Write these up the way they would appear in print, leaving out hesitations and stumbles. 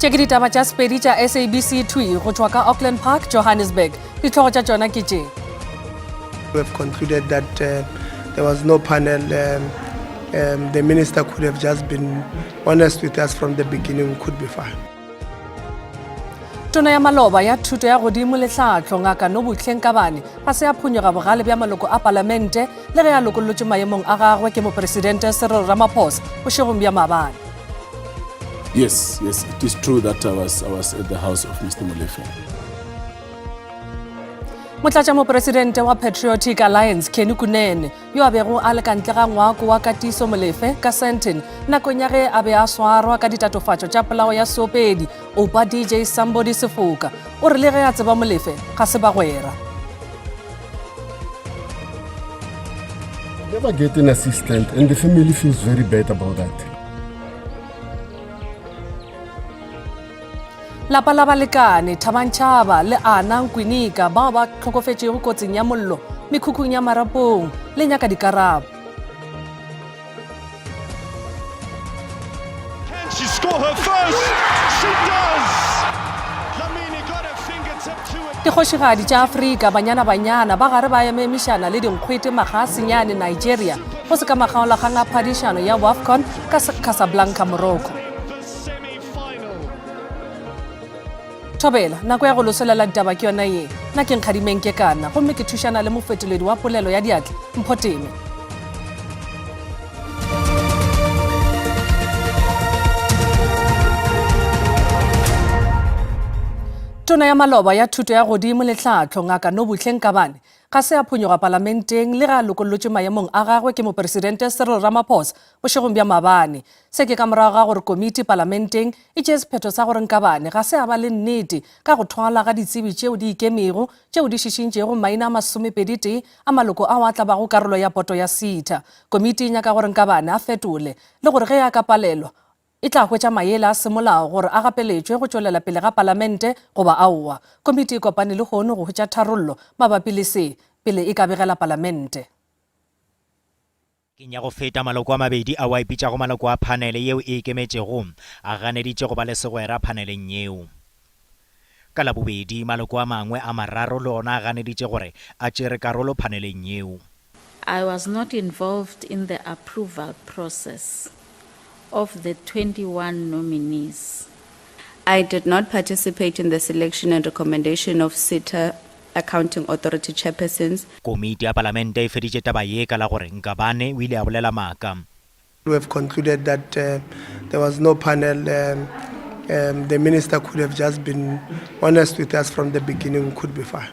Tše ke ditaba tša Sepedi tša SABC 2 go tšwa ka Auckland Park, Johannesburg. Dihlogo tša tšona ke tše. We have concluded that uh, there was no panel. Um, um, the minister could have just been honest with us from the beginning, we could be fine. Tona ya maloba ya thuto ya godimo le tlhahlo Ngaka Nobuhle Nkabane ga se a phonyoga bogale bja maloko a palamente le ge a lokollotšwe maemong a gagwe ke Mopresidente Cyril Ramaphosa bošegong bja maabane. Yes, yes, it is true that I was, I was at the house of Mr. Molefe. Motlatšamopresidente wa Patriotic Alliance Kenny Kunene yo a bego a le ka ntle ga ngwako wa Katiso Molefe ka Sandton nakong ya ge a be a swarwa ka ditatofatšo tša polao ya seopedi Oupa DJ Somebody Sefoka o re le ge a tseba Molefe ga se bagwera. Never get an assistant and the family feels very bad about that. Lapa la balekane Thabang Chaba le Ana Nkwinika bao ba hlokofetšego kotsing ya mollo mekhukhung ya Marapong le nyaka dikarabo. Can she score her first? She does! Dlamini got her fingertip to it. Dikgošigadi tša Afrika, Banyana Banyana, ba gare ba ememišana le dinkgwete makga a senyane Nigeria go se ka makgaolakgang a phadišano ya WAFCON ka Casablanca, Morocco. Thobela, nako ya go losolela ditaba ke yona ye. Nna ke Nkgadimeng Kekana gomme ke thušana le mofetoledi wa polelo ya diatla, Mpho Teme. Tona ya maloba ya thuto ya godimo le tlhahlo, Ngaka Nobuhle Nkabane, ga se a phonyoga palamenteng le ge a lokollotšwe maemong a gagwe ke Mopresidente Cyril Ramaphosa bošegong bja maabane. Se ke ka morago ga gore komiti palamenteng e tšee sephetho sa gore Nkabane ga se a ba le nnete ka go thwala ga ditsebi tšeo di ikemego tšeo di šišintšego maina a masomepeditee a maloko ao a tla bago karolo ya boto ya SETA. Komiti e nyaka gore Nkabane a fetole le gore ge a ka palelwa e tla hwetša maele a semolao gore a gapeletšwe go tšwelela pele ga palamente goba aowa. Komiti e kopane lehono go hwetša tharollo mabapi le se pele e ka begela palamente. Bekeng ya go feta, maloko a mabedi ao a ipitšago maloko a phanele yeo e ikemetšego a ganeditše go ba le segwera phaneleng yeo. Ka Labobedi, maloko a mangwe a mararo le ona a ganeditše gore a tšere karolo phaneleng yeo. I was not involved in the approval process of the 21 nominees. I did not participate in the selection and recommendation of SETA Accounting Authority chairpersons. Komiti ya Palamente e feditše taba ye ka la gore Nkabane o ile a bolela maaka. We have concluded that uh, there was no panel. Um, um, the minister could have just been honest with us from the beginning, we could be fine.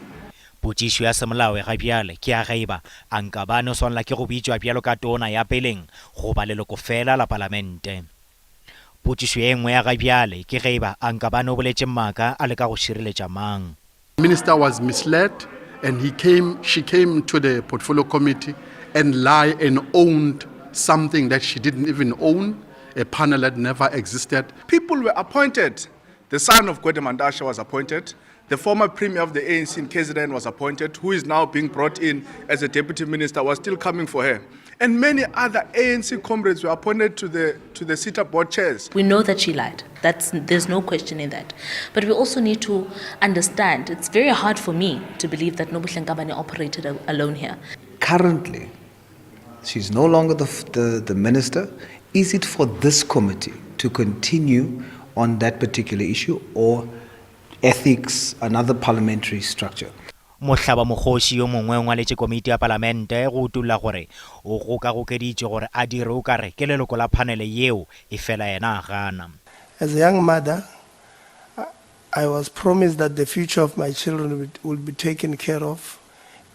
Potšišo ya semolao ga bjale ke ya ge eba a Nkabane o swanela ke go bitšwa bjalo ka tona ya peleng goba leloko fela la palamente. Potšišo ye nngwe ya ga bjale ke ge eba a Nkabane o boletše maaka a leka go šireletša mang. Minister was misled and he came, she came to the portfolio committee and lie and owned something that she didn't even own, a panel that never existed. People were appointed. The son of Gwede Mantashe was appointed. The former premier of the ANC in KZN was appointed, who is now being brought in as a deputy minister, was still coming for her. And many other ANC comrades were appointed to the, to the SETA board chairs. We know that she lied. That's, there's no question in that. But we also need to understand, it's very hard for me to believe that Nobuhle Nkabane operated alone here. Currently, she's no longer the, the, the minister. Is it for this committee to continue on that particular issue or ethics, another parliamentary structure? Mohlabamokgoši yo mongwe o ngwaletše komiti ya palamente go utolla gore o gokagokeditšwe gore a dire o ka re ke leloko la phanele yeo, efela yena a gana. As a young mother, I was promised that the future of my children would, would be taken care of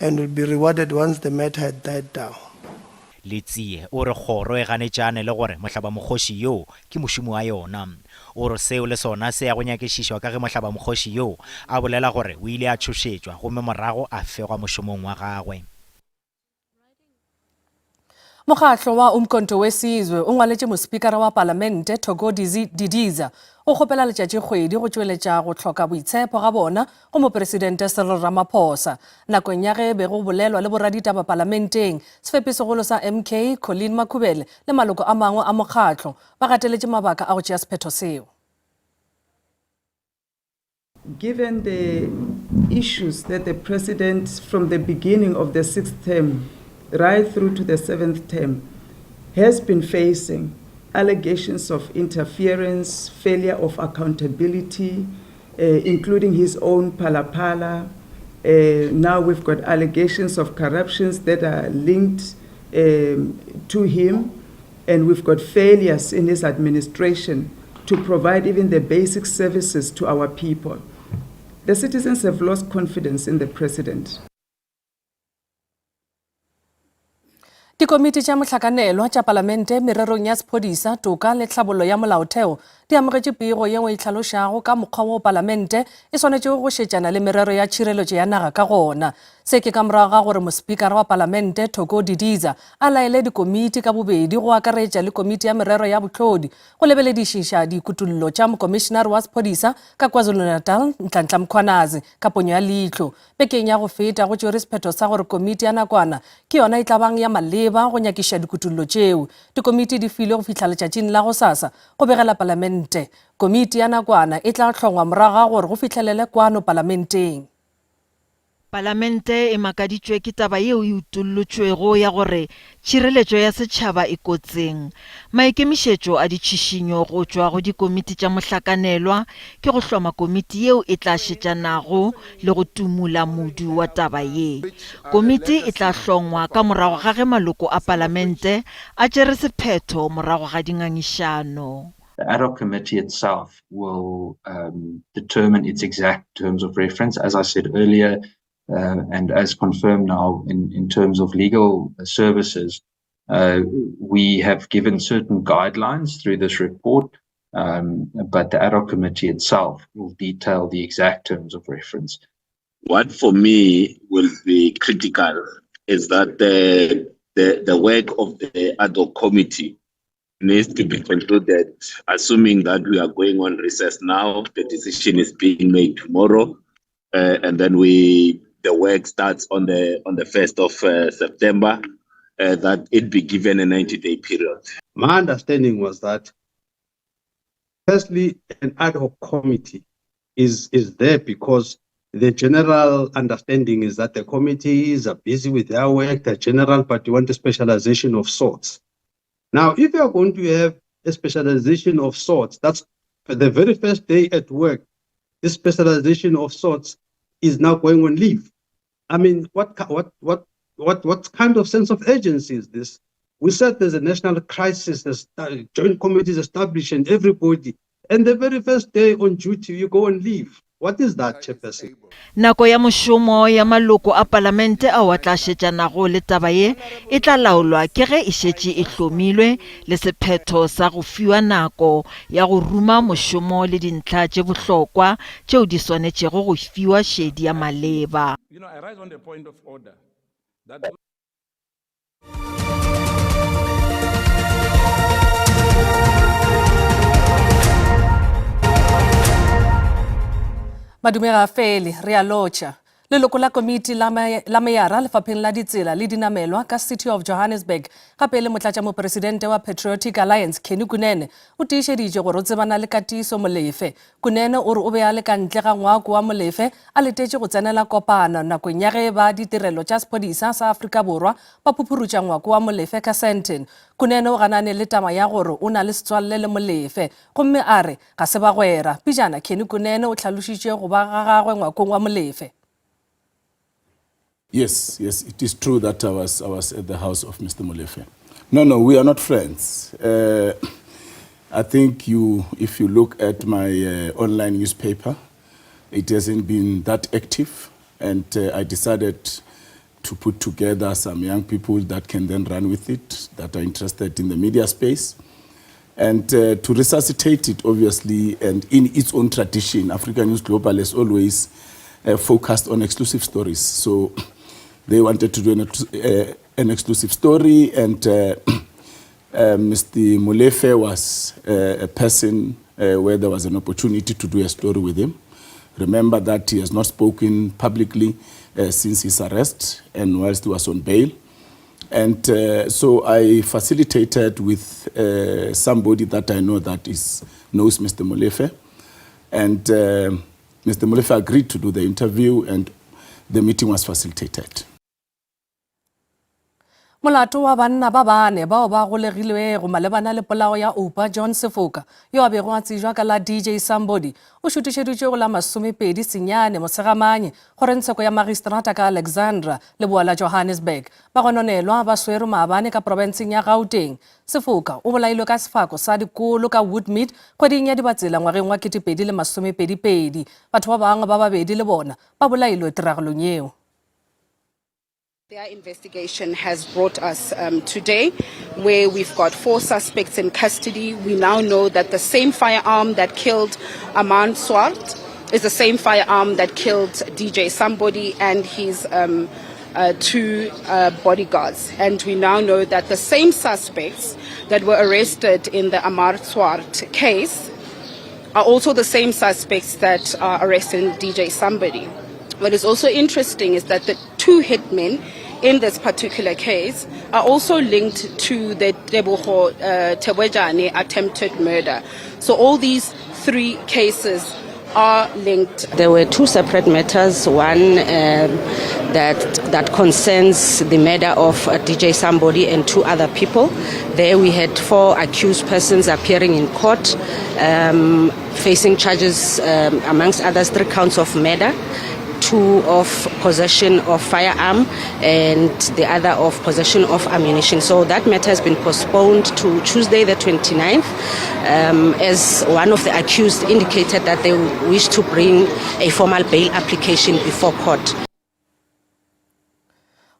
and would be rewarded once the matter had died down. Letsie o re kgoro e ganetšane le gore mohlabamokgoši yoo ke mošomi wa yona. O re seo le sona se ya go nyakišišwa ka ge mohlabamokgoši yoo a bolela gore o ile a tšhošetšwa gomme morago a fegwa mošomong wa gagwe. Mokgatlo wa Umkhonto we Sizwe o ngwaletše mospikara wa palamente Thoko Didiza go kgopela letšatšikgwedi go tšweletša go hloka boitshepo ga bona go Mopresidente Cyril Ramaphosa. Nakong ya ge be go bolelwa le boraditaba palamenteng, sefepisegolo sa MK, Colleen Makhubele le maloko a mangwe a mokgatlo ba gateletše mabaka a go tšea sephetho seo. Given the issues that the president from the beginning of the sixth term right through to the seventh term has been facing allegations of interference, failure of accountability, uh, including his own Phala Phala. Now we've got allegations of corruptions that are linked to him, and we've got failures in his administration to provide even the basic services to our people. The citizens have lost confidence in the president. Dikomiti tša mohlakanelwa tša Palamente mererong ya sephodisa, toka le tlhabollo ya molaotheo di amogetše pego yeo e hlalošago ka mokgwa wo Palamente e swanetšego go šetšana le merero ya tšhireletšo ya naga ka gona. Se ke ka morago ga gore Mospikara wa Palamente Thoko Didiza a laele dikomiti ka bobedi go akaretša le Komiti ya Merero ya Bohlodi go lebeledišiša dikutullo tša Mokomišenare wa Sephodisa ka KwaZulu-Natal Nhlanhla Mkhwanazi ka ponyo ya leihlo. Bekeng ya go feta go tšerwe sephetho sa gore komiti ya nakwana ke yona e tla bang ya maleba go nyakiša dikutullo tšeo. Dikomiti di filwe go fihla letšatšing la gosasa go begela Palamente. Komiti ya nakwana e tla hlongwa morago ga gore go fihlelele kwano Palamenteng. Palamente e makaditšwe ke taba yeo e utollotšwego ya gore tšhireletšo ya setšhaba e kotsing. Maikemišetšo a ditšhišinyo go tšwa go dikomiti tša mohlakanelwa ke go hloma komiti yeo e tla šetšanago le go tumula modu wa taba ye. Komiti e tla hlongwa ka morago ga ge maloko a palamente a tšere sephetho morago ga dingangišano. The ad hoc committee itself will determine its exact terms of reference. As I said earlier, and as confirmed now in terms of legal services, we have given certain guidelines through this report, but the ad hoc committee itself will detail the exact terms of reference. What for me will be critical is that the work of the ad hoc committee needs to be concluded, assuming that we are going on recess now, the decision is being made tomorrow, and then the work starts on the 1st of September, that it be given a 90-day period. My understanding was that, firstly, an ad hoc committee is there because the general understanding is that the committees are busy with their work, the general, but you want a specialization of sorts. Now, if you are going to have a specialization of sorts, that's the very first day at work, this specialization of sorts is now going on leave. What kind of sense of urgency is this? We said there's a national crisis, there's joint committees established and everybody. And the very first day on duty, you go and leave. What is that, Chairperson? Nako ya mošomo ya maloko a palamente ao a tla šetšanago le taba ye e tla laolwa ke ge e šetše e hlomilwe le sephetho sa go fiwa nako ya go ruma mošomo le dintlha tše bohlokwa tšeo di swanetšego go fiwa šedi ya maleba. You know, I rise on the point of order that Madume ga a fele, re a lotšha. Leloko la komiti la meyara lefapheng la ditsela le dinamelwa ka City of Johannesburg gape le motlatšamopresidente wa Patriotic Alliance Kenny Kunene o tiišeditše gore o tsebana le Katiso Molefe. Kunene o re o be a le ka ntle ga ngwako wa Molefe a letetše go tsenela kopano nakong ya ge ba ditirelo tša sephodisa sa Afrika Borwa ba phuphurutša ngwako wa Molefe ka Sandton. Kunene o ganane le taba ya gore o na le setswalle le Molefe gomme a re ga se bagwera. Pejana Kenny Kunene o hlalošitše go ba ga gagwe ngwakong wa Molefe. Yes, yes, it is true that I was at the house of Mr. Molefe. No, no, we are not friends. I think if you look at my online newspaper, it hasn't been that active, and I decided to put together some young people that can then run with it, that are interested in the media space, and to resuscitate it, obviously, and in its own tradition, Africa News Global has always focused on exclusive stories. So they wanted to do an exclusive story, and Mr. Molefe was a person where there was an opportunity to do a story with him. Remember that he has not spoken publicly since his arrest and whilst he was on bail. And so I facilitated with somebody that I know that knows Mr. Molefe. And Mr. Molefe agreed to do the interview and the meeting was facilitated. Molato wa banna ba bane bao ba golegilwego malebana le polao ya Oupa John Sefoka yo a bego a tsejwa ka la DJ Somebody o šutišeditšwe go la masomepedi senyane Mosegamanye kgorongtsheko ya magistrata ka Alexandra leboa la Johannesburg. Bagononelwa ba swerwe maabane ka profenseng ya Gauteng. Sefoka o bolailwe ka sefako sa dikolo ka Woodmead kgweding ya Dibatsela ngwageng wa 2022. Batho ba bangwe ba babedi le bona ba bolailwe tiragalong yeo. Their investigation has brought us um, today, where we've got four suspects in custody. We now know that the same firearm that killed Aman Swart is the same firearm that killed DJ Somebody and his um, uh, two uh, bodyguards. And we now know that the same suspects that were arrested in the Amar Swart case are also the same suspects that are arresting DJ Somebody. What is also interesting is that the two hitmen in this particular case are also linked to the Tebogo uh, Thobejane attempted murder. So all these three cases are linked. There were two separate matters. One um, that that concerns the murder of uh, DJ Somebody and two other people. There we had four accused persons appearing in court, um, facing charges, um, amongst others, three counts of murder two of possession of firearm and the other of possession of ammunition. So that matter has been postponed to Tuesday the 29th um, as one of the accused indicated that they wish to bring a formal bail application before court.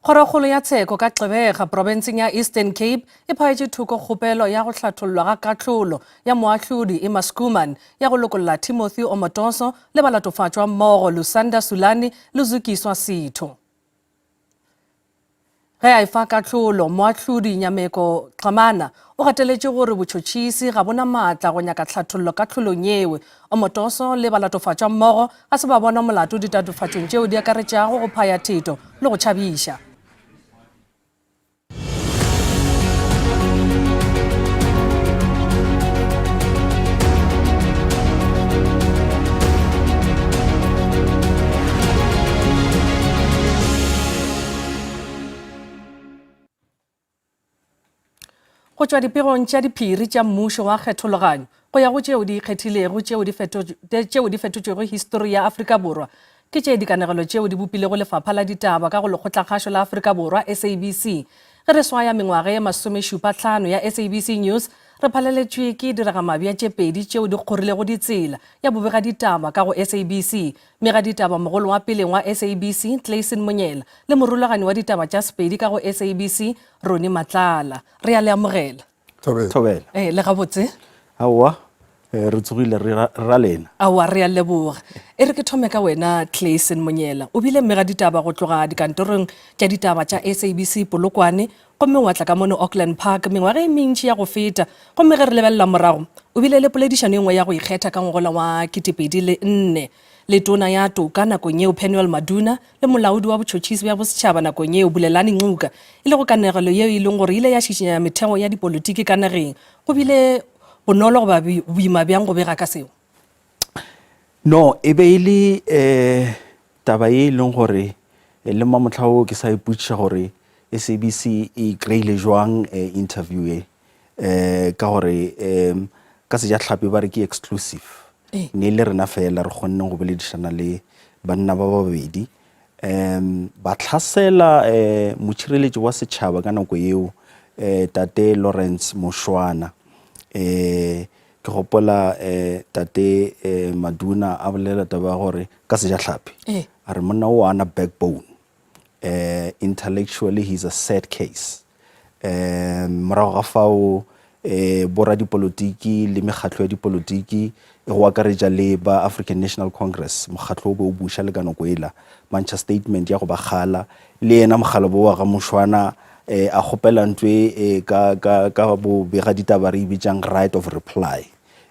Kgorokgolo ya tsheko ka Gqeberha profenseng ya Eastern Cape e phaetše thoko kgopelo ya go hlathollwa ga kahlolo ya moahlodi Emma Schoeman ya go lokolla Timothy Omotoso le balatofatšwa mmogo Lusanda Sulani le Zukiswa Sitho. Ge a efa kahlolo, moahlodi Nyameko Xamana o gateletše gore botšhotšhisi ga bo na maatla go nyaka tlhathollo kahlolong yeo. Omotoso le balatofatšwa mmogo ga se ba bonwa molato ditatofatšong tšeo di akaretšago go phaya theto le go tšhabiša. Go tšwa dipegong tša diphiri tša mmušo wa kgethologanyo go ya go tšeo di ikgethilego tšeo di fetotšego histori ya Afrika Borwa ke tše dikanegelo tšeo di bopilego lefapha la ditaba ka go Lekgotlakgašo la Afrika Borwa, SABC. Ge re swaya mengwaga ye masomešupahlano ya SABC News, re phaleletšwe ke diragamabja tše pedi tšeo di kgorilego ditsela ya bobegaditaba ka go SABC, Mmegaditaba mogolo wa peleng wa SABC, Clayson Monyela, le morulaganyi wa ditaba tša Sepedi ka go SABC, Ronnie Matlala. Re a le amogela. Thobela. Thobela. Ee, le gabotse? Aowa, eh, re tsogile re ra, ra lena. Aowa, re a leboga. E re ke thome ka wena, Clayson Monyela. O bile mmegaditaba go tloga dikantorong tša ditaba tša SABC Polokwane gomme wa tla ka mono Auckland Park mengwaga e mentši ya go feta. Gomme ge re lebelela morago, o bile le poledišano e nngwe ya go ikgetha ka ngogola wa 2004 le Tona ya Toka nakong yeo Penuel Maduna le Molaodi wa Botšhotšhisi bja Bosetšhaba nakong yeo Bulelani Ngcuka, e lego kanegelo yeo e leng gore e ile ya šišinya metheo ya dipolitiki ka nageng. Go bile bonolo goba boima bjang go bega ka seo? No, e be e le um taba ye e leng gore le mamohla wo ke sa ipotšiša gore SABC e kry-ile jwang interview ye um ka gore um ka sejahlapi ba re ke exclusive. Ne e le rena fela re kgonneng go boledišana le banna ba babedi um ba tlhasela um motšhireletši wa setšhaba ka nako yeo um tate Lawrence Moshwana um Ke gopola eh, tate eh, Maduna a bolela taba ya gore ka sejahlapi a re monna o ana backbone eh, intellectually he's a sad case eh, morago ga fao eh, boradipolotiki le mekgatlo ya dipolotiki e go akaretša le ba African National Congress mokgatlo o be o buša le ka nako ela ba ntšha statement ya go ba kgala Le yena mokgalabo wa ga Mošwana eh, a kgopela ntho e eh, ka, ka, ka bobegaditaba re e bitšang right of reply.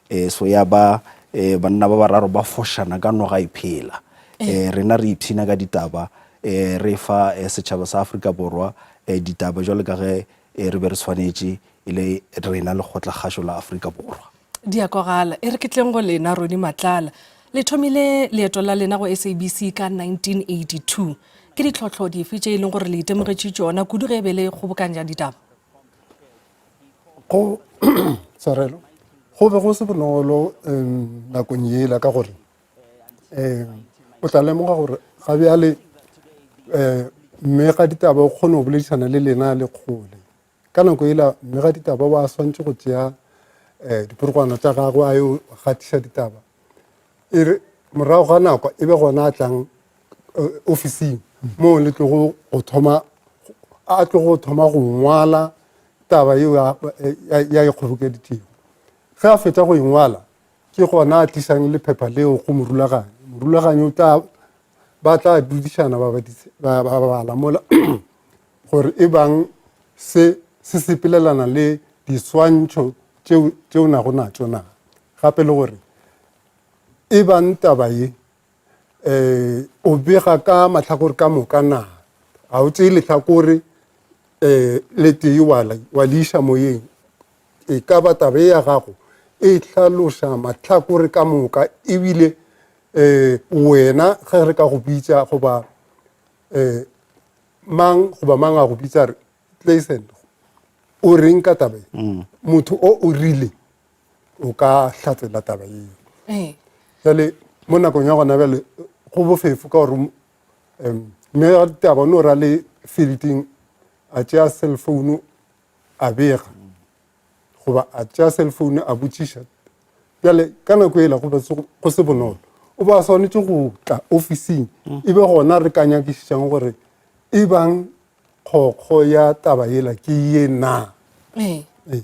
Eh, so ya ba eh, banna ba bararo ba fošana ka noga e phela. Eh, rena re ipshina ka ditaba eh, re fa eh, setšhaba sa Afrika Borwa eh, ditaba jwalo ka ge eh, re be re swanetše e le rena lekgotlakgašo la Afrika Borwa. Di a kwagala. E re ke tleng go lena, Ronnie Matlala. Le thomile leeto la lena go SABC ka 1982. Ke ditlhohlo dife tše e leng gore le itemogetše tšona kudu ge e be le kgobokanya ditaba? Go tshwarelo go be go se bonolo um nakong yela ka gore um o tla lemoga gore ga bjale um mme ga ditaba o kgone go boledišana le lena le kgole Ka nako yela mmegaditaba o a swantše go tšea um diporogwana tša gagwe a yo gatiša ditaba e re morago ga nako e be gona a tlang eh, ofising moo le tlogo go thoma a tlogo go thoma go ngwala taba yeo ya e kgobokeditšego ge a fetša go e ngwala ke gona a tlišang lephepha leo go morulaganyi morulaganyi o tla ba tla dudišana ba bala mola gore e bang se se sepelelana le diswantšho tšeo tše o nago natšo na gape le gore e bang taba ye um o bega ka mahlakore ka moka na ga o tseye lehlakore um le tee wa le iša moyeng e ka ba taba e ya gago e hlaloša mahlakore ka moka ebile um wena ge re ka go bitša goba um mang goba mang a go bitsa re Clayson o reng ka taba e mm. motho o o rile o ka hlatsela taba eo ee. jale mo nakong ya gona bjale go bofefo ka gore um mme ga ditaba o no ra le fielding a tšea cell phone a bega goba a tšea cell phone a botšiša bjale ka nako ela go be go se bonolo o ba swanetše go tla ofising mm. e be gona re ka nyakišišang gore e bang kgokgo ya taba yela ke ye na ee. ee.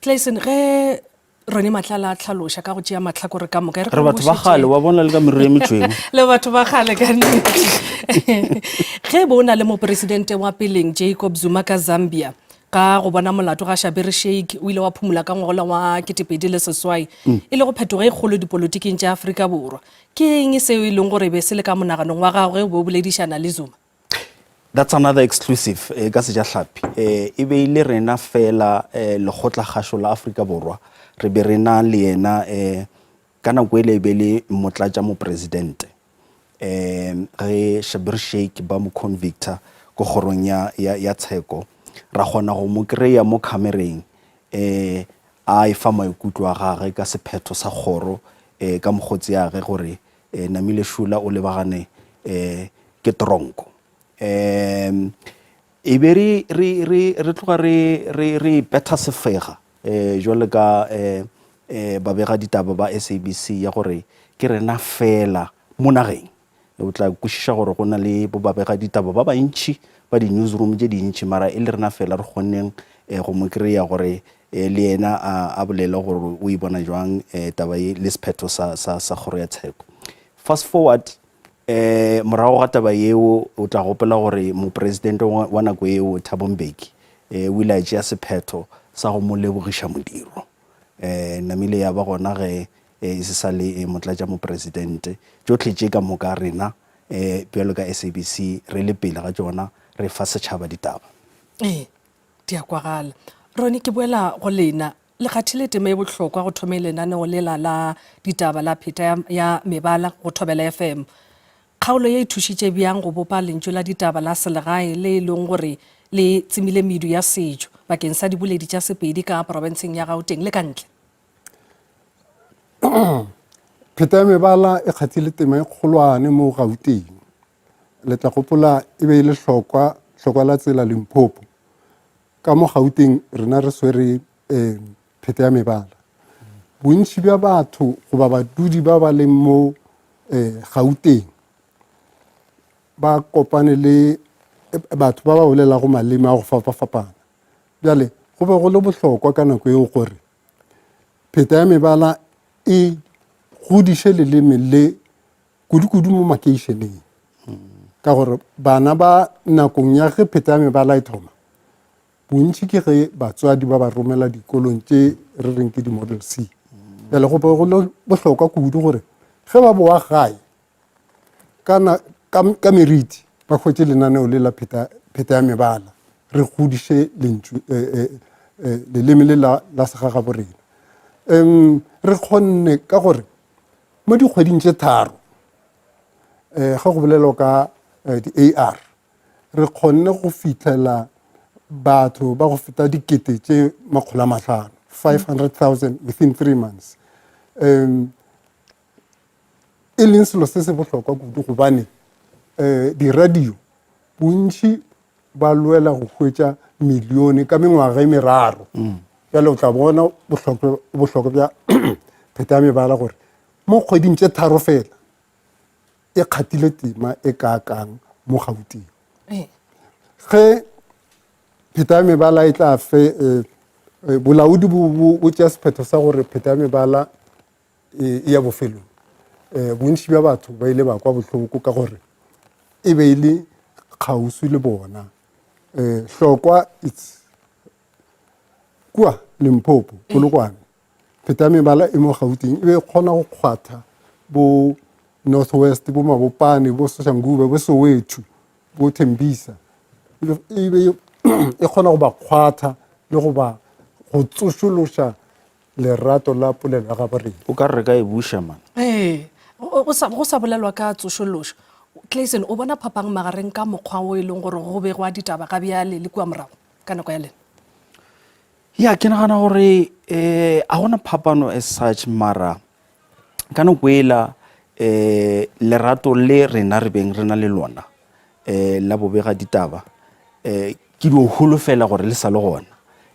Clayson ge Rone Matlala a tlhaloša ka go tšea mahlakore ka moka. Re batho ba kgale, wa bona le ka meriri e metšweu. Le batho ba kgale ka nnete. Ge bo na le mopresidente wa peleng Jacob Zuma ka Zambia ka go bona molato ga Shabir Sheikh o ile wa phumola ka ngwagola wa 2008 mm. e le go phetogo e kgolo dipolotiking tša Afrika Borwa. Ke eng seo e leng gore be se le ka monaganong wa gagwe o be o boledišana le Zuma? That's another exclusive eh, ka Sejahlapi. Eh, e be e le rena fela eh, lekgotlakgašo la Afrika Borwa re be re na le yena eh, ka nako ele e be le motlatša mopresidente eh, ge Shabir Sheikh ba mo convicta ko kgorong ya, ya, ya tsheko ra kgona go mo kry-a mo khamereng eh, a e fa maikutlo a gage ka sephetho sa kgoro eh, ka mokgotsi yage gore eh, Namile Shula o lebagane eh, ke tronko. Um e be re, re, re, re tloga re, re, re ipetha sefega eh, jwale ka eh, eh, babega ditaba ba SABC ya gore ke rena fela mo nageng. O tla kwešiša gore go na le bo babega ditaba ba bantši ba di-newsroom tše dintši mara e le rena fela re kgonneng eh, go mo kry-a gore eh, le yena a, a bolele gore o e bona jwang eh, taba ye le sephetho sa, sa, sa kgoro ya tsheko. Fast forward eh, morago ga taba yeo o tla gopola gore mopresidente wa, wa nako yeo Thabo Mbeki eh, o ile a tšea sephetho sa go mo lebogiša modiro. Eh, namile ya ba gona ge eh, e se sa le eh, motlatša mopresidente. Tšohle tše ka moka rena eh, bjalo ka SABC re le pele ga tšona re fa setšhaba ditaba. Ee, di a kwagala. Roni, ke boela go lena. Le kgathile tema e bohlokwa go thomeng lenaneo lela la ditaba la Pheta ya, ya Mebala go Thobela FM. Kgaolo ye e thušitše bjang go bopa lentšu la ditaba la selegae le e leng gore le tsemile medu ya setšo bakeng sa diboledi tša Sepedi ka profenseng ya Gauteng le ka ntle? Pheta ya Mebala e kgathile tema e kgolwane mo Gauteng. Le tla gopola e be e le hlokwa, hlokwa la tsela Limpopo. Ka mo Gauteng rena re swere um pheta ya mebala. Bontši bja batho goba badudi ba ba leng mo um Gauteng ba kopane le batho ba ba bolelago maleme a go fapafapana. Bjale go be go le bohlokwa ka nako eo gore pheta ya mebala e godiše leleme le kudu-kudu mo makeišeneng ka gore bana ba nakong ya ge pheta ya mebala e thoma bontši ke ge batswadi ba ba romela dikolong tše re reng ke di-model c bjale go be go le bohlokwa kudu gore ge ba boa gae kana ka meriti ba hwetše lenaneo le la pheta ya mebala re godiše lentšu eh, eh, eh, leleme le la segagabo rena um re kgonne ka gore. Mo dikgweding tše tharo um ge go bolelwa ka eh, di-AR re kgonne go fihlela batho ba go feta dikete tše 500, 500,000 within three months. Um e leng selo se se bohlokwa kudu gobane um diradio bontši ba lwela go hwetša milione ka mengwaga e meraro. Bjale o tla bona bohlokwa bja pheta ya mebala gore mo kgweding tše tharo fela e kgathile tema e kaakang mo Gauteng. Ge pheta ya mebala e tla fe eh, eh, bolaodi bo tšea sephetho sa gore pheta ya mebala e ya bofelong um bontši bja batho ba ile ba kwa bohloko ka gore e be e le kgauswi le bona um hlokwa it's kua Limpopo Polokwane pheta ya mebala e mo Gauteng e be e kgona go kgwatha bo North West bo Mabopane bo Soshanguve bo Soweto bo Tembisa e be e kgona go ba kgwatha le go ba go tsošološa lerato la polelo ya gabo rena. O ka re re ka e buša man. Ee, go sa, go sa bolelwa ka tsošološo. Clayson, o bona phapang magareng ka mokgwa wo e leng gore go begwa ditaba ga bjale le kua morago ka nako ya lena? Ya, ke nagana gore um a gona phapano as such mara ka nako ela um lerato le rena re beng re na le lona um la bobega ditaba um ke dio holofela gore le sa le gona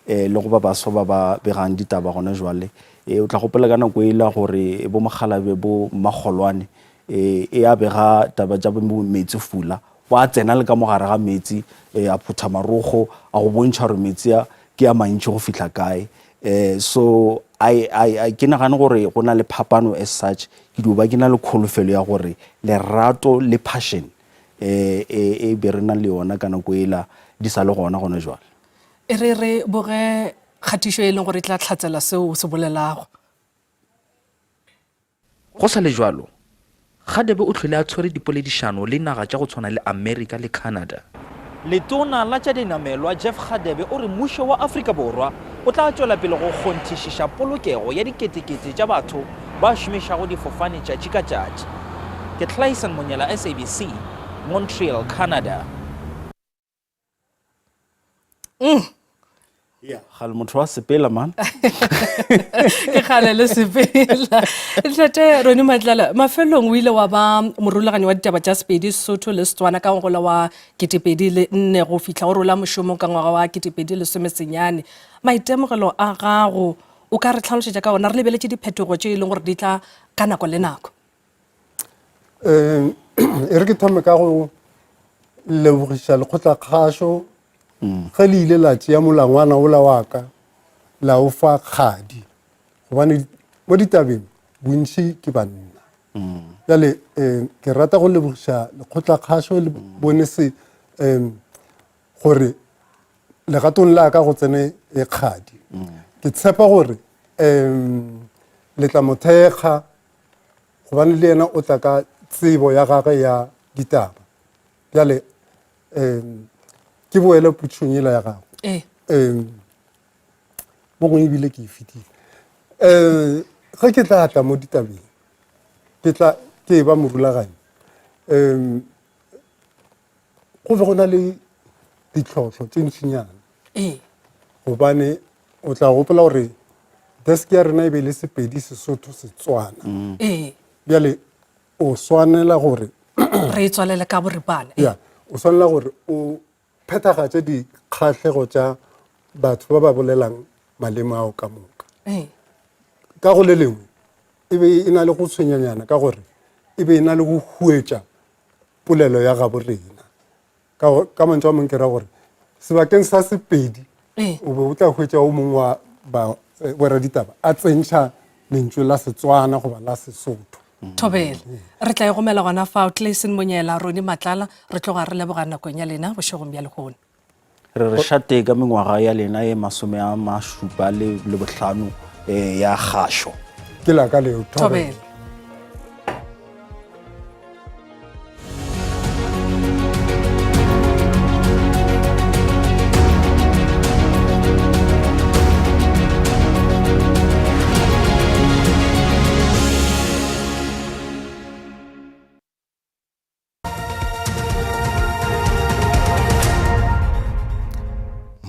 um le go ba baswa ba ba begang ditaba gona jwale. Um o tla gopola ka nako ela gore bo mokgalabje bo mmakgolwane um e a bega taba tša bo meetse fula, wa tsena le ka mo gare ga meetse um a phutha marokgo a go bontšha gore meetse a ke a mantši go fihla kae. Um so I, I, I, ke nagane gore go na le phapano as such, ke dio ba ke na le kholofelo ya gore lerato le passion e, e, e be re na le yona ka nako ela di sa le gona gona jwale. E re re boge kgatišo e leng gore e tla hlatsela seo o se bolelago. Go sa le bjalo, Radebe o hlwele a tshwere dipoledišano le naga tša go tshwana le Amerika le Canada. Letona la tša dinamelwa Jeff Radebe o re mmušo wa Afrika Borwa o tla tšwela pele go kgonthišiša polokego ya diketekete tša batho ba šomišago difofane tšatši ka tšatši. Ke Clayson Monyela, SABC, Montreal, Canada. Yeah. Gale motho wa sepela man. Ke gale le sepela. Ntate Roni Matlala, mafelong o ile wa ba morulaganyi wa ditaba tša Sepedi, Sesotho le Setswana ka ngwagola wa 2004 go fihla o rola mošomo ka ngwaga wa 2019. Maitemogelo a gago o ka re tlhalošetša ka ona re lebeletše diphetogo tše e leng gore di tla ka nako le nako? Um e re ke thome ka go lebogiša lekgotlakgašo ge le ile la tšea molangwana ola wa ka la o fa kgadi gobane mo ditabeng bontši ke banna. Bjale um ke rata go lebogiša lekgotlakgašo le bone se um gore legatong la ka go tsene e kgadi. Ke tshepa gore um le tla mo thekga gobane le yena o tla ka tsebo ya gagwe ya ditaba. Bjale um ke boele potšong yela ya gago. Um mo gongwe ebile ke e fetile. Um ge ke tla tla mo ditabeng ke tla ke e ba morulaganyi um go be go na le ditlhohlo tše ntšinyana gobane o tla gopola gore desk ya rena e be e le Sepedi, Sesotho, Setswana. Bjale o swanela gore re e tswalele ka boripana. Ya, o swanela gore o phethagatše dikgahlego tša batho ba ba bolelang maleme ao ka moka. Ka go le lengwe e be e na le go tshwenyanyana ka gore e be e na le go huetša polelo ya gabo rena. Ka, ka mantšu a mangwe ke ra gore sebakeng sa Sepedi o be o tla hwetša o mongwe wa ba eh, boraditaba a tsentšha lentšu la Setswana goba la Sesotho. Thobela. Re tla e gomela gona fao. Clayson Monyela, Roni Matlala, re tloga re leboga nakong ya lena bošegong bja lehono. Re re šate ka mengwaga ya lena ye masome a mašupa le, le bohlano eh, ya kgašo. Ke la ka leo. Thobela.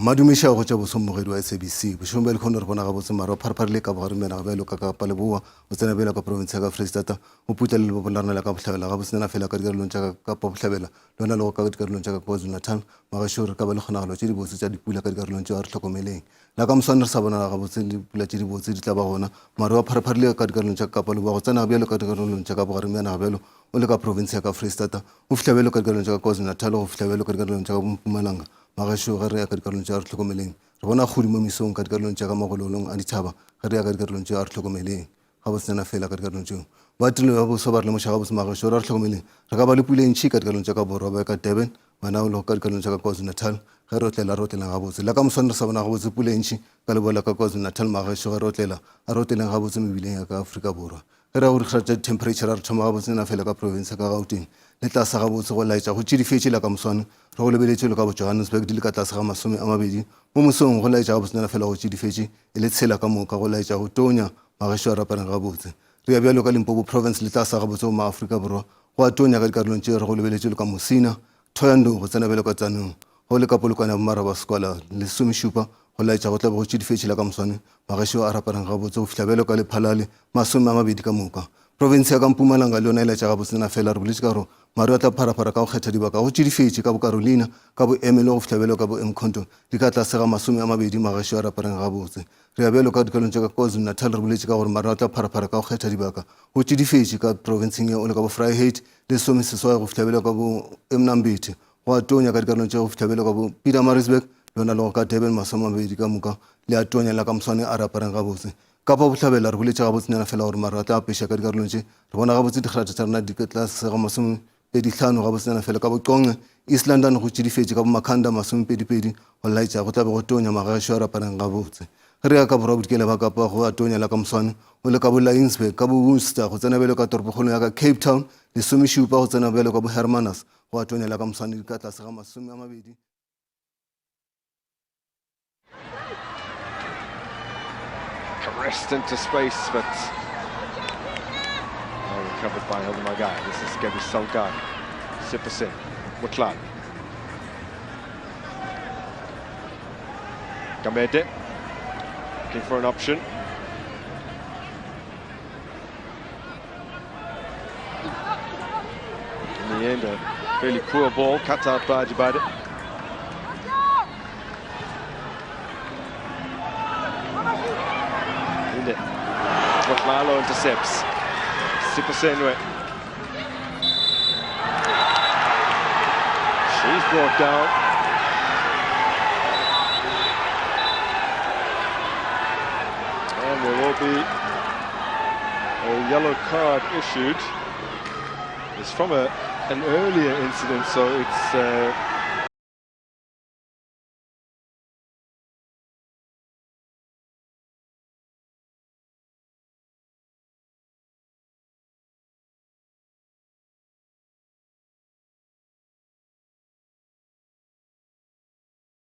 Madumiša go tša boso mmogedi wa SABC. Bošegong bja lehono re bona gabotse maru a pharepharile ka bogareng bja naga bjalo ka Kapa Leboa, go tsena bjalo ka profense ya ka Freistata, go putla le lebopo la rena la ka bohlabela gabotsenyana fela ka dikarolong tša ka Kapa Bohlabela le gona le go ka dikarolong tša ka KwaZulu-Natal. Magašo re ka ba le kgonagalo tše dibotse tša dipula ka dikarolong tšeo a re hlokomeleng. La ka moswane re sa bonala gabotse dipula tše dibotse di tla ba gona. Maru a pharepharile ka dikarolong tša Kapa Leboa go tsena bjalo ka dikarolong tša ka bogareng bja naga bjalo o le ka profense ya ka Freistata, go fihla bjalo ka dikarolong tša ka KwaZulu-Natal go fihla bjalo ka dikarolong tša ka Mpumalanga. Magašo ge re ya ka dikarolong tša re hlokomeleng. Re bona kgudi mo mesong ka dikarolong tša ka magololong a dithaba ge re ya ka dikarolong tšeo a re hlokomeleng. Gabotsenyana feela ka dikarolong tšeo. Ba tirelo ya boso ba re lemoša gabotse magašo re a re hlokomeleng. Re ka ba le pula e ntši ka dikarolong tša ka borwa bja ka Durban, wena o lego ka dikarolong tša ka KwaZulu-Natal. Ge re otlela, re otleleng gabotse. La ka moswane re sa bona gabotse pula e ntši ka leboa la ka KwaZulu-Natal magašo ge re otlela, a re otleleng gabotse mebileng ya ka Afrika Borwa. Ge re ya go dikgara tša dithemphereitšhara re thoma gabotsenyana feela ka profense ya ka Gauteng le tlase gabotse go laetša go tšidifetše la ka moswane re go lebeletše le ka bo Johannesburg di le ka tlase ga 20 mo mosong go laetša gabotsenyana feela go tšidifetše e le tshela ka moka go laetša go tonya magešo a rapareng gabotse. Re ya bjalo ka Limpopo province le tlase gabotse go maAfrika Borwa go a tonya ka dikarolong tše re go lebeletše le ka Musina, Thohoyandou go tsena bjalo ka Tsanong go le ka Polokwane ya Bomarabaskwala lesomešupa go laetša go tla be go tšidifetše la ka moswane magešo a rapareng gabotse go fihla bjalo ka Lephalale 20 ka moka. Profense ya ka Mpumalanga le yona e laetša gabotsenyana fela re boletše ka gore maru a tla pharaphara ka go kgetha dibaka go tšidifetše ka boKarolina ka boEmelo go fihla bjalo ka boEmkhonto di ka tlase ga 20 magešo a rapareng gabotse. Re ya bjalo ka dikalong tša ka KwaZulu-Natal re boletše ka gore maru a tla pharaphara ka go kgetha dibaka go tšidifetše ka profenseng ye o le ka boVryheid 18 go fihla bjalo ka boEmnambithi go a tonya ka dikarolong tše go fihla bjalo ka bo Pietermaritzburg le yona le go ka Durban 20 ka moka le a tonya la ka moswane a re apareng gabotse. Kapa Bohlabela re boletše gabotsenyana fela gore maru a tla apeša ka dikarolong tše re bona gabotse dikgrata tša rena di ka tlase ga 25 gabotsenyana fela ka boQonce East London go tšidifetše ka boMakhanda 22 go laetša go tla be go tonya magaešo a re apareng gabotse. Ge re ya ka borwa bodikela ba Kapa go a tonya la ka moswane o le ka bo Laingsburg ka bo Worcester go tsena bjalo ka toropokgolong ya ka Cape Town 17 go tsena bjalo ka bo Hermanus go a tonya la ka moswane di ka tlase ga 20. Caressed into space, but well recovered by Hilda Magaia. This is Gabby Salgado. Sipperson, Mutlan. Gamede looking for an option. In the end, a fairly poor ball cut out by Ajibade. Motlhalo intercepts. Seoposenwe. She's brought down. And there will be a yellow card issued. It's from a, an earlier incident, so it's